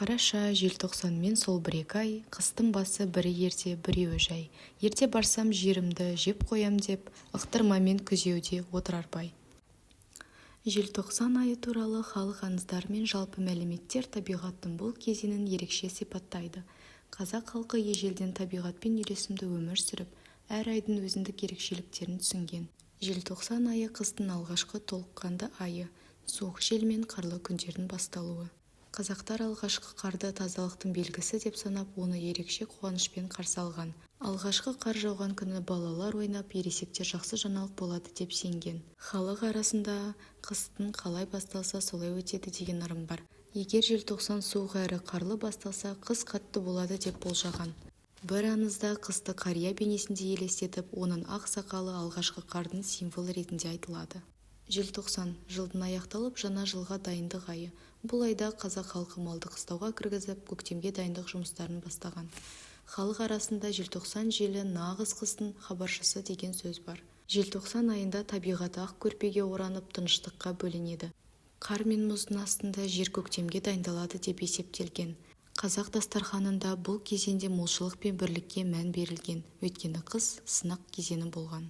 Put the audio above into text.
Қараша, желтоқсанмен сол бір-екі ай, Қыстың басы бірі ерте, біреуі жай. Ерте барсам жерімді жеп қоям деп, Ықтырмамен күзеуде отырар бай. Желтоқсан айы туралы халық аңыздары мен жалпы мәліметтер табиғаттың бұл кезеңін ерекше сипаттайды. Қазақ халқы ежелден табиғатпен үйлесімді өмір сүріп, әр айдың өзіндік ерекшеліктерін түсінген. Желтоқсан айы қыстың алғашқы толыққанды айы, суық жел мен қарлы күндердің басталуы. Қазақтар алғашқы қарды тазалықтың белгісі деп санап, оны ерекше қуанышпен қарсы алған. Алғашқы қар жауған күні балалар ойнап, ересектер жақсы жаңалық болады деп сенген. Халық арасында қыстың қалай басталса, солай өтеді деген ырым бар. Егер желтоқсан суық әрі қарлы басталса, қыс қатты болады деп болжаған. Бір аңызда қысты қария бейнесінде елестетіп, оның ақ сақалы алғашқы қардың символы ретінде айтылады. Желтоқсан жылдың аяқталып, жаңа жылға дайындық айы. Бұл айда қазақ халқы малды қыстауға кіргізіп, көктемге дайындық жұмыстарын бастаған. Халық арасында желтоқсан желі нағыз қыстың хабаршысы деген сөз бар. Желтоқсан айында табиғат ақ көрпеге оранып, тыныштыққа бөленеді. Қар мен мұздың астында жер көктемге дайындалады деп есептелген. Қазақ дастарханында бұл кезеңде молшылық пен бірлікке мән берілген, өйткені қыс сынақ кезеңі болған.